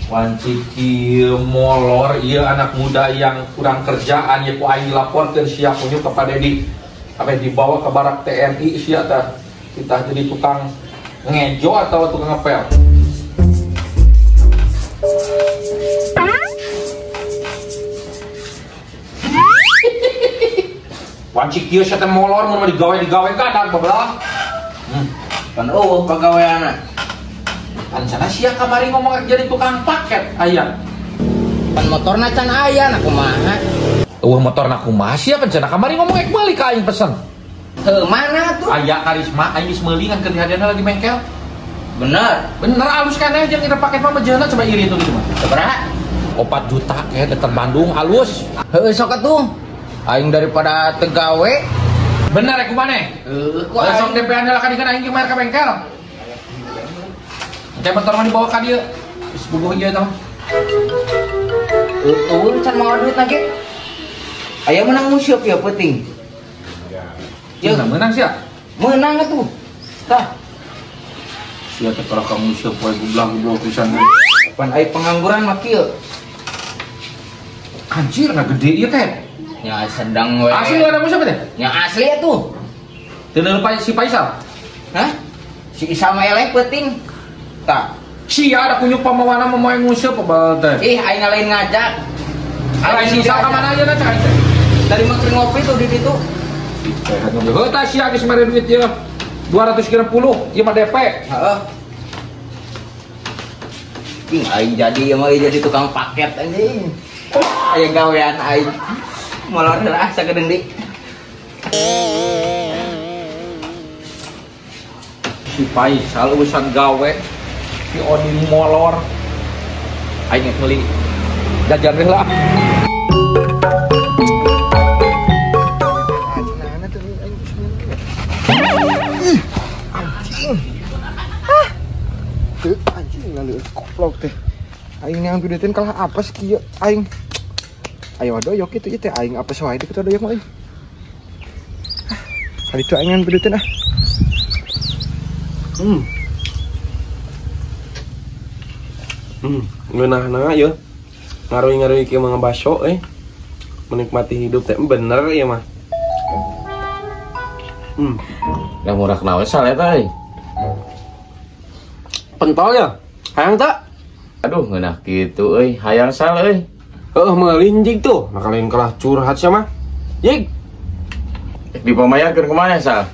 Wanci kieu molor ieu anak muda yang kurang kerjaan ya ku aing dilaporkeun sia kunyuk kepada di apa dibawa ke barak TNI sia tah kita jadi tukang ngejo atau tukang ngepel. Wanci kieu sia teh molor mun digawe-digawe kadang babelah. Pan eueuh pagaweanna. Pancana sia kamari ngomong jadi tukang paket aya. Pan motorna can aya na kumaha? Eueuh motorna kumaha sia pancana kamari ngomong ek meuli ka aing pesen. Heuh mana tuh? Aya Karisma aing geus meuli ngan keur dihadiahna lagi bengkel. Bener. Bener alus kana jeung eta paket mah mejeuna coba iri itu gitu mah. Sabaraha? 4 juta ke datang Bandung alus. Heuh sok atuh. Aing daripada teu gawe. Bener ek kumaneh? Heuh ku aing. Sok DP-an lah ka aing ge bayar ka bengkel. Kayak motor mah dibawa ka dieu. Geus bubuh ieu tah. Eueuh can mawa duit lagi. Aya menang musuh ya penting. Ya, menang sia. Menang atuh. Tah. Sia teh kalau kamu musuh poe gublah-gublah pisan. Pan ai pengangguran mah kieu. Anjir, nah gede ieu teh. Nya sedang we. Asli ada musuh teh? Nya asli atuh. Teu lupa si Faisal. Hah? Si Isal mah eleh penting. Tak. Sia ada kunyuk pamawana mau nguseup bebal teh. Ih, aing lain ngajak. Aing si Isal ka mana ayeuna cak aing teh? Dari mah keur ngopi tuh di ditu. Heuh tah sia geus mere duit ieu. 230 ieu mah DP. Heeh. Ih, aing jadi ieu mah jadi tukang paket anjing. Aya gawean aing. Molor heula sagedeung deui. Si Faisal urusan gawe. Si Odin molor, aing meuli jajan deh lah. Ih, anjing. Ah. Teu anjing lalu koplok teh. Aing yang duitin kalah apa sih kieu aing. Ayo doyok kitu ieu teh aing apa wae kitu doyok mah euy. Ah, kali itu aing ngan duitin ah. Ngeunahna yeuh. Ngaruy-ngaruy kieu mah ngabaso euy. Menikmati hidup teh bener ieu mah. Da murah naon sal eta euy. Pentol ya? Hayang teu? Aduh ngeunah kitu euy, hayang sal euy. Heuh meuli jig tuh, maka lain kalah curhat sia mah. Jig. Dipamayarkeun kumaha sal?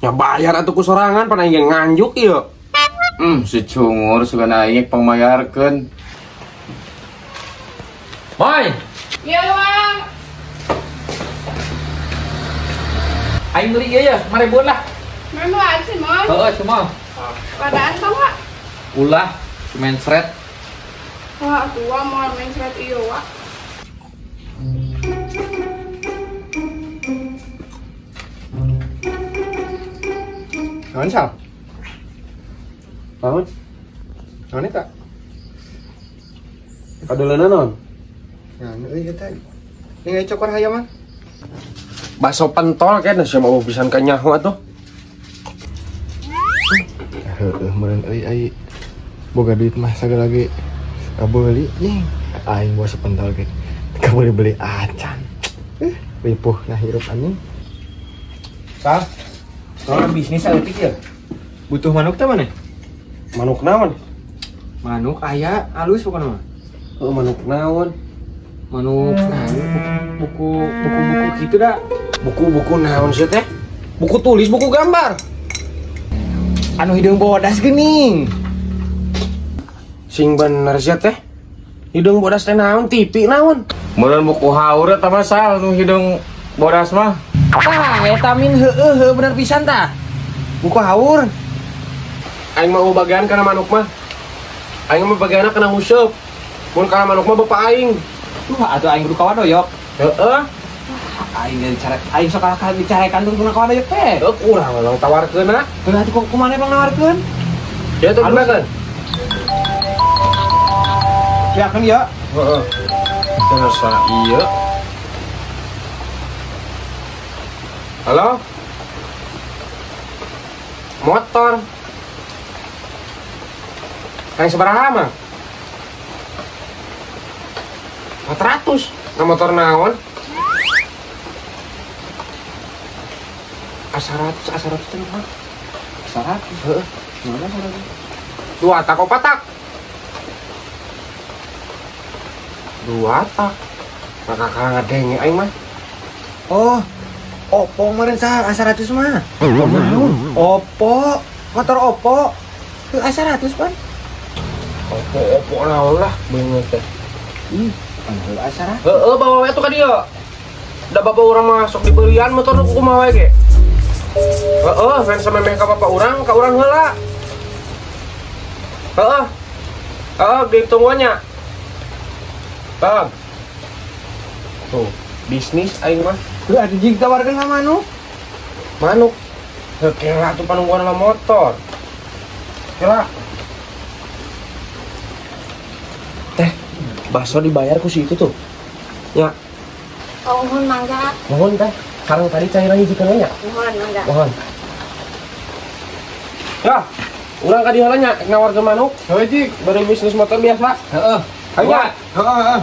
Ya bayar atuh ku sorangan pan aing nganjuk ieu. Si cungur sugana aing pangmayarkeun. Moy. Iya, Bang. Aing meuli ieu ya, 5.000-an lah. 5.000-an sih, Moy. Heeh, cuma. Padaan tau enggak? Ulah, mensret. Wah, tua mau mensret ieu, Wak. Naon sal? Naon? Naon eta? Kadeuleuna naon? Nah, euy eta. Ningali cokor hayam mah. Bakso pentol kayaknya sia mau pisan ka nyaho atuh. Heueuh meureun euy ai boga duit mah sagala ge kabeuli nying. Aing bakso pentol ge kabeuli beli acan. Ripuh nah hirup anjing. Sal, naon bisnis saeutik ieu? Butuh manuk teh maneh? Manuk naon? Manuk aya alus pokona mah. Heuh manuk naon? Manuk naon buku-buku kitu da. Buku-buku naon sih teh? Buku tulis, buku gambar. Anu hideung bodas geuning. Sing bener sih teh. Hideung bodas teh naon? TV naon? Meureun buku haur eta mah sal nu hideung bodas mah. Tah, eta min heueuh heuh bener pisan tah. Buku haur. Aing mah bagian kana manuk mah. Aing mah bagianna kana nguseup. Mun kana manuk mah bapak aing. Tuh atuh aing kudu kawadoyok. Heeh. Aing dicarek, aing sok kalah dicarekan tuh kuna kawadoyok teh. Heuh kurang urang tawarkeunna. Heuh atuh kumaha pang nawarkeun? Ya tuh gunakeun. Ya kan ya. Heeh. Terus ieu. Halo? Motor. Kayak sabaraha mah? 400. Nah motor naon? A100, A100 teh mah. A100. Heeh. Mana 100? Dua tak opat tak? Dua tak. Maka kakak ngadenge aing mah. Oh. Oppo meureun sah A100 mah. Oppo, motor Oppo. Ke A100 pan. Oppo Oppo naon lah beungeut teh. Ih, anu A100. Heeh, bawa we tuh ka dieu. Da bapak urang mah sok dibelian motor nu kumaha we ge. Heeh, fans samemeh ka bapak urang, ka urang heula. Heeh. Heeh, ditungguan nya. Bang. Tuh, bisnis aing mah. Tuh atuh jig tawarkeun ka manuk. Manuk. Heuh kela tuh panungguan lah motor. Kela. Teh, bakso dibayar ku si itu tuh. Ya. Oh, mohon mangga. Mohon teh. Sareng tadi cairan hijikeun nya. Mohon mangga. Mohon. Ya, urang ka dieu heula nya nawarkeun manuk. Heuh jig, bari bisnis motor biasa. Heeh. Hayu. Heeh, heeh.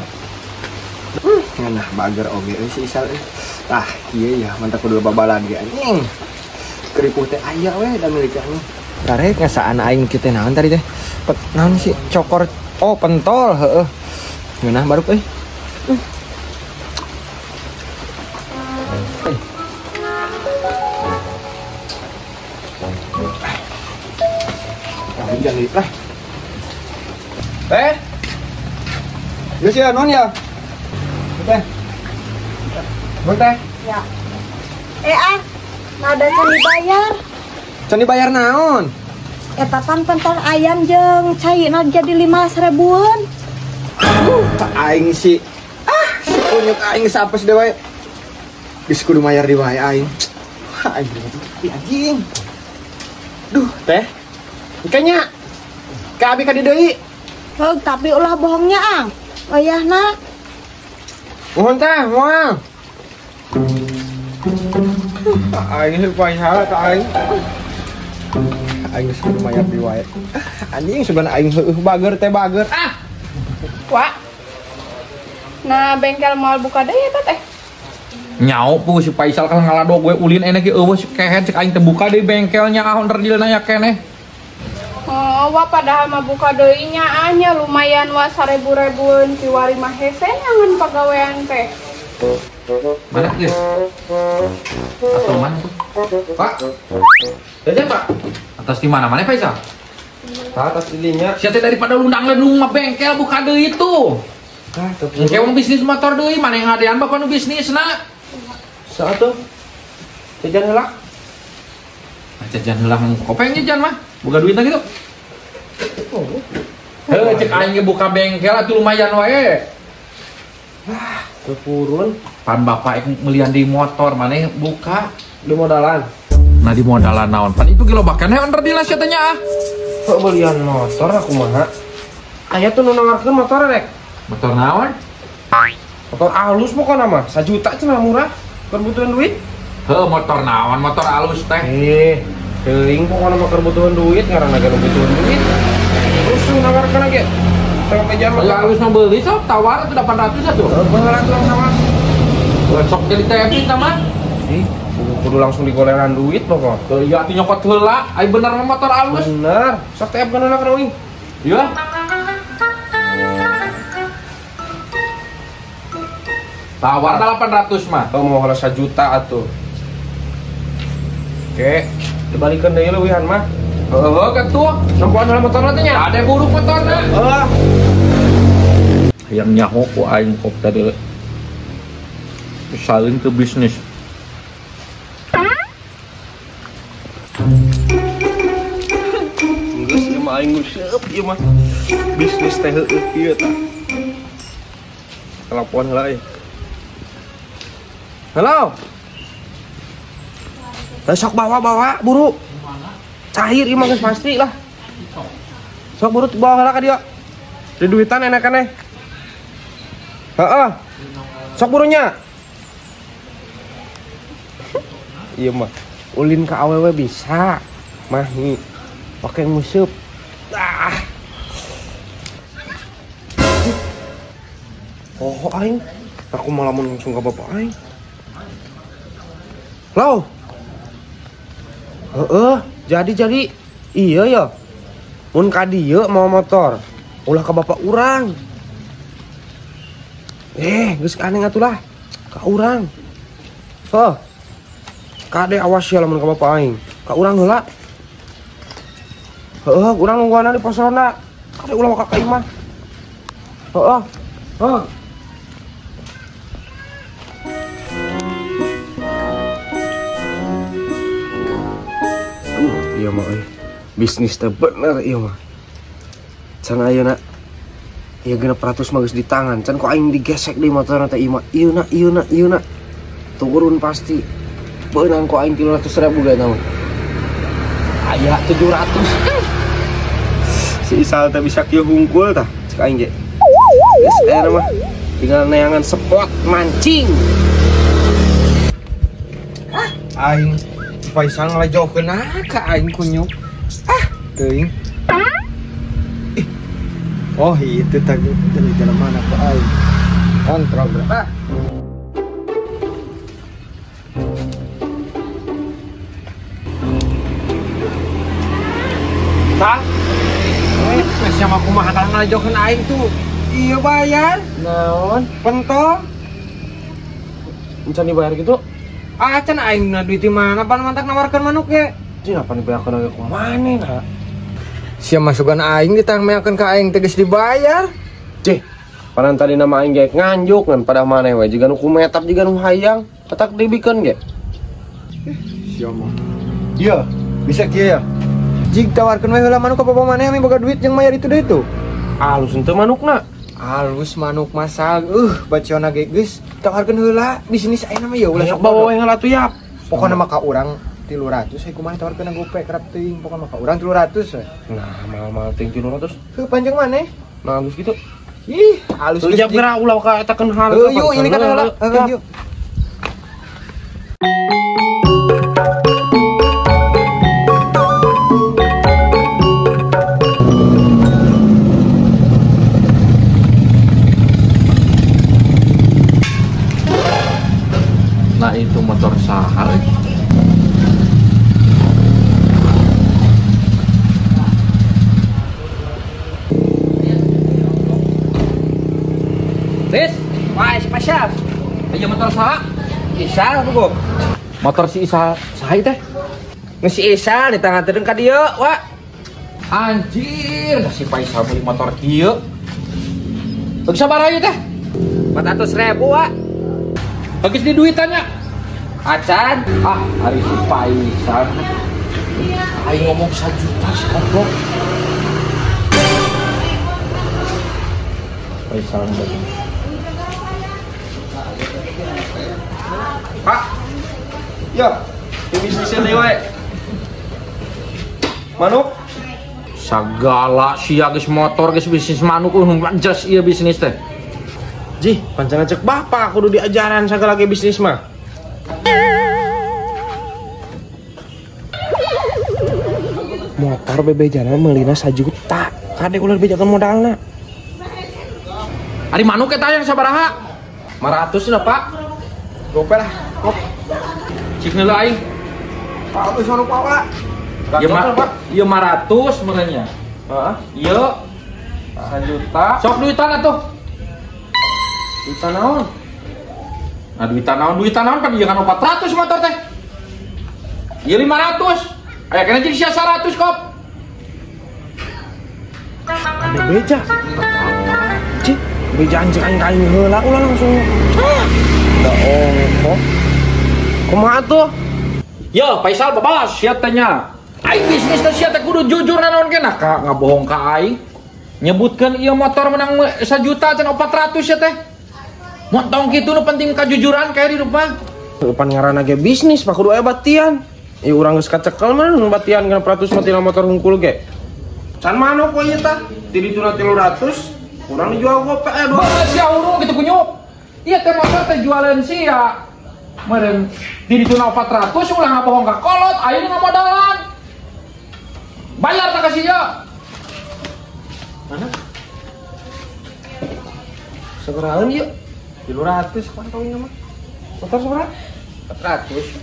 Ngeunah bager oge euy si Isal euy. Tah, kieu ya mantap kudu babalan ge anjing. Keripuh teh aya we da milik anjing. Karek ngasaan aing kieu teh naon tadi teh? Naon sih cokor oh pentol heeh. Ngeunah baruk euy. Ah, hujan deui lah. Eh. Geus ya non ya. Teh. Mun teh. Ya. Ah, ada can dibayar. Can dibayar naon? Eta pan pentol ayam jeung caina jadi 15 ribuan. Aing si ah, si kunyuk aing sapes deui wae. Geus kudu mayar di wae aing. Aing anjing. Duh, teh. Kayaknya ka abi ka di deui. Heuh, tapi ulah bohongnya, Ang. Wayahna. Mohon teh, moal. Aing sih paling ka aing. Aing geus kudu mayar di wae. Anjing sebenarnya aing heueuh bager teh bager. Ah. Wah. Nah, bengkel moal buka deui eta teh. Nyau pu si Faisal kan ngaladog we ulin enek ge eueuh si kehet cek aing teh buka deui bengkelnya ah onderdilna ya keneh. Oh, wah padahal mah buka deui nya anya lumayan wah 1000-ribuan kiwari mah hese nyangan pagawean teh. Mana geus? Atau mana tuh? Pak. Jajan, Pak. Atas di mana-mana Faisal? Atas dilinya. Sia teh daripada lundang lendung mah bengkel buka deui tuh. Tah, tuh. Engke wong bisnis motor deui, mana yang ngadean bapak nu bisnisna? Saat tuh. Jajan heula. Nah, jajan heula kopeng jajan mah. Boga duitna gitu. Oh. Heuh, cek aing ge buka bengkel atuh lumayan wae. Wah, teu purun. Pan bapak melian di motor maneh buka di modalan. Nah di modalan naon? Pan itu ge loba keneh onderdilna sia teh nya ah. Kok belian motor aku mah? Aya tuh nu nawarkeun motor rek. Motor naon? Motor alus pokona mah, 1 juta cenah murah. Keur butuhan duit. Heuh, motor naon? Motor alus teh. Teuing pokona mah keur butuhan duit, ngaranna ge butuhan duit. Terus nu nawarkeun ge. Tengok kejar motor alus mah beuli sok tawar atuh 800 atuh. Heuh, baheula tuh sama. Sok jadi TFI mah. Ih, kudu langsung digoleran duit pokok. Heuh, iya atuh nyokot heula, ai bener mah motor alus. Bener. Sok TF kana kana euy. Iya. Tawar 800 mah. Oh, mau heula 1 juta atuh. Oke, dibalikeun deui leuwihan mah. Heuh, katuh. Nempoan heula motorna teh nya. Ada buruk motorna. Heuh. Hayang nyaho ku aing kop tadi. Saling ke bisnis. Geus ieu mah aing nguseup ieu mah. Bisnis teh heueuh ieu tah. Telepon heula euy. Halo. Lah sok bawa-bawa buru. Cair ieu mah geus pasti lah. Sok buru bawa heula ka dieu. Di duitan enakan eh. Heeh. Sok burunya. Iya mah ulin ka awewe bisa. Mahi. Pakai nguseup. Ah. Oh aing, aku malah mau langsung ke bapak aing. Lau. Heeh, jadi iya ya. Mun ka dieu mau motor, ulah ke bapak urang. Geus aneh atuh lah. Ka urang. Heuh. Kade awas ya lamun ka bapak aing. Ka urang heula. Heeh, urang nungguan di pos ronda. Kade ulah ka imah. Heeh. Heeh. Iya mah bisnis teh bener iya mah. Can ayeuna ieu 600 mah geus di tangan, can ku aing digesek di motor teh ieu mah. Ieu na ieu na ieu na. Turun pasti. Beunang ku aing 300.000 ge eta mah. Aya 700. Si Isal teh bisa kieu hungkul tah cek aing ge. Geus aya mah tinggal neangan spot mancing. Ah, aing Faisal ngalajokeun ka aing kunyuk. Ah, teuing. Oh, itu tadi dari jalan mana ke aing. Kontrol berapa? Tah? Geus sama kumaha kalau ngalajokeun aing tuh. Iya bayar. Naon? Pentol. Encan dibayar gitu? Ah, can aing na duit di mana pan mantak nawarkeun manuk ge. Cing apa dibayarkeun ge ku maneh nah. Sia masukan aing ditangmeakeun ka aing teh geus dibayar. Cih, panan tadi nama aing ge nganjuk ngan pada maneh we jiga nu kumetap jiga nu hayang, petak dibikeun ge. Sia mah. Iya, bisa kieu ya. Jig tawarkeun we heula manuk ka bapak maneh ame boga duit jeung mayar itu deui tuh. Alus henteu manukna. Alus manuk masal, baciona ge geus tawarkeun heula bisnis ayeuna mah ya ulah sok bawa we heula tuh yap. Pokona mah ka urang 300 we kumaha tawarkeun gope kerap teuing pokona mah ka urang 300 we. Nah, mahal-mahal teuing 300. Heuh panjang maneh? Nah, alus gitu. Ih, alus geus. Jap geura ulah ka eta keun hal. Heuh, yuk ini kan heula. Heuh, yuk. Nah itu motor saha. Tis, wah si Pasal. Ayo motor saha? Isal buku. Motor si Isal saha teh? Si Isal ditanganteun ka dieu, wa. Anjir, si Faisal beli motor kieu. Geus sabaraha ieu teh? 400.000, wa. Bagus di duitannya. Acan. Ah, hari si Faisal. Aing ngomong 1 juta si goblok. Faisal lagi. Pak. Yo, di bisnisnya deui we. Manuk sagala sia geus motor geus bisnis manuk jas ieu bisnis teh. Jih, pancana cek bapak kudu diajaran sagala ge bisnis mah. Motor bebejana meulina 1 juta. Kade ulah bejakeun modalna. Ari manuk eta yang sabaraha? 500 lah, Pak. Gope lah. Kop. Cik heula aing. Pak geus manuk Pak. Ieu mah ieu 500 meureunnya. Heeh. Ieu 1 juta. Sok duitan atuh. Duitan naon? Nah duitan naon kan ieu kan 400 motor teh. Ieu 500. Aya kena jeung sia 100 kop. Ada beja. Cik, beja anjing aing aing heula ulah langsung. Da ongkoh. Kumaha tuh? Yo, Faisal babas sia teh nya. Aing bisnis teh sia teh kudu jujur naon ke nah ka ngabohong ka aing. Nyebutkeun ieu motor menang 1 juta can 400 ya teh. Montong kitu nu penting kajujuran kayak di rumah. Pan ngaranna ge bisnis mah kudu aya batian. Ieu urang geus kacekel mah nu batian 600 mah tina motor hungkul ge. Can manuk we ieu tah? Ti dituna 300, urang dijual gope aya 2. Bae sia urung kitu kunyuk. Ieu teh motor teh jualan sia. Meureun di dituna 400 ulah ngabohong ka kolot, ayeuna ngamodalan. Bayar tak kasih ya. Mana? Sabarahaan ieu? 300 pantauin mah. Motor sabaraha? 400.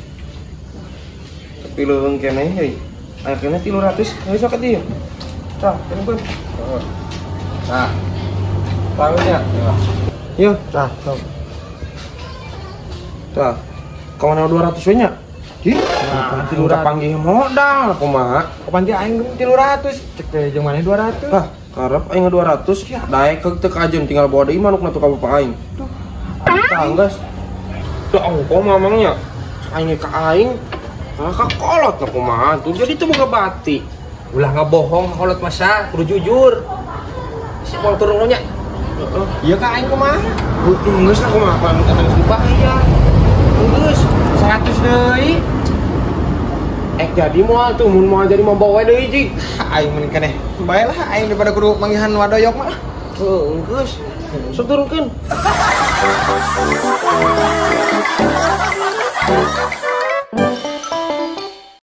Tapi leuweung keneh euy. Aya keneh 300, geus sok dieu. Tah, turunkeun. Heeh. Nah, Tah nya. Yeuh, tah, sok. Tah. Kawana 200 we nya? Ih, Nah, 300 panggih modal kumaha? Kapan ti aing 300? Cek teh jeung maneh 200. Lah, karep aing 200, daek keuk teu kajeun tinggal bawa deui manukna tuh ka bapak aing. Tah, geus. Teu ongko mamangnya. Aing ka aing. Kalah ka kolot na kumaha tuh jadi teu boga bati. Ulah ngabohong kolot masa, kudu jujur. Si mau turun nya. Heeh. Ieu ka aing kumaha? Geus lah kumaha pan eta geus dibayar. Geus 100 deui. Jadi moal tuh mun moal jadi mau bawa deui ji. Aing mun keneh. Bae lah aing daripada kudu manggihan wadoyok mah. Heuh, geus. Sok turunkeun.